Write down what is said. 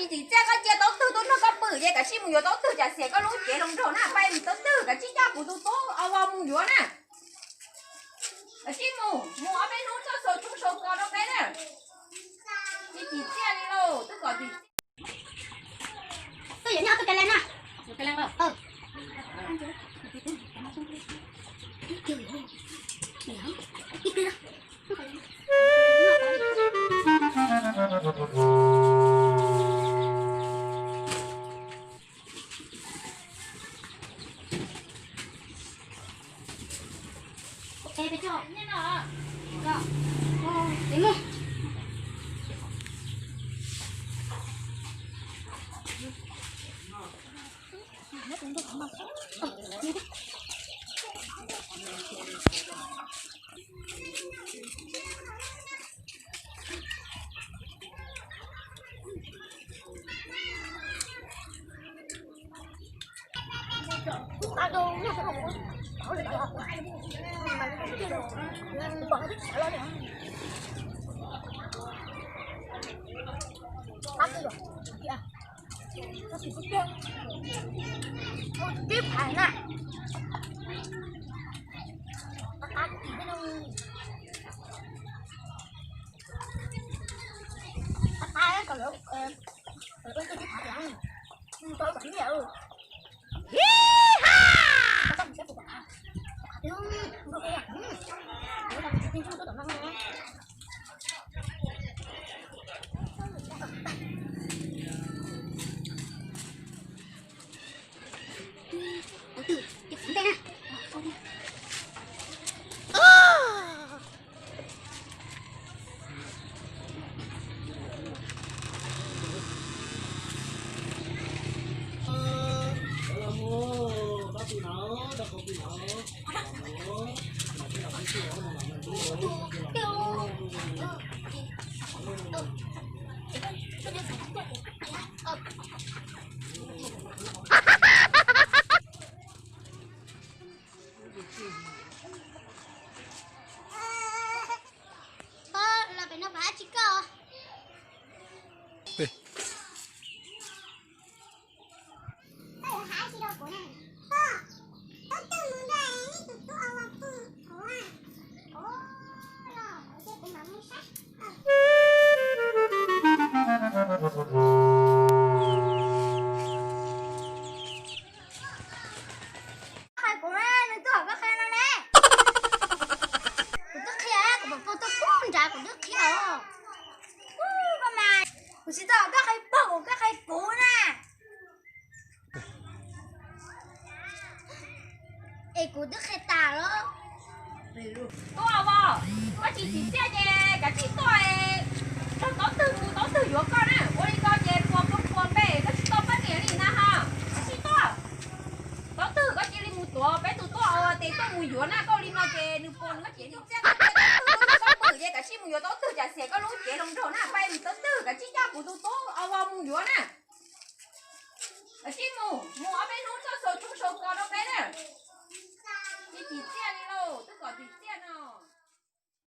Tsis tsim txiaj, koj cia Taub Twg tuaj nrog koj pw ces kav tsij mus yuav Taub Twg tsam xiam koj lub cev hluas nraug na. Pab Taub Twg, kav tsij coj kuv tus tub Au Vau mus yuav na. Kav tsij mus, mus ob peb hnub txhob sau tshoob sau kos rau peb na. Tsis tsim txiaj li lauj, twb kom tsis txiaj. Tuaj yuav nyob tuaj ka leej na. Tib phav na. Qab qab kom lawv, lawv ua tib phav tias, tau kom ib yam. Los pem no pom dab tsi koj? Qhia kuv, nws twb hom koj qhia no ne. Kuv twb qhia, kuv pom pog tuaj pub nrad kuv twb qhia os. Koj mas, kuv tsis tau koj qhia pog, kuv koj qhia kuv na. Es kuv twb qhia tas los. Tub Au Vau, koj tsis tsim txiaj ces kav tsij tuaj, nrog Taub Twg mus, Taub Twg yuav koj na. Ua li ko ces puas plob puas npe, koj tsis tau poj niam li na ho. Kav tsij tuaj. Taub Twg, koj cia li mus tuav peb tus tub Au Vau tes tuaj mus yuav na, koj ua li no ces nws puas nws muab cev nws txiaj. Koj cia Taub Twg tuaj nrog koj pw ces kav tsij mus yuav Taub Twg tsam xiam koj lub cev hluas nraug na. Pab Taub Twg, kav tsij coj kuv tus tub Au Vau mus yuav na. Kav tsij mus, mus ob peb hnub txhob sau tshoob sau kos rau peb na. Tsis tsim txiaj li lauj, twb kom tsim txiaj no.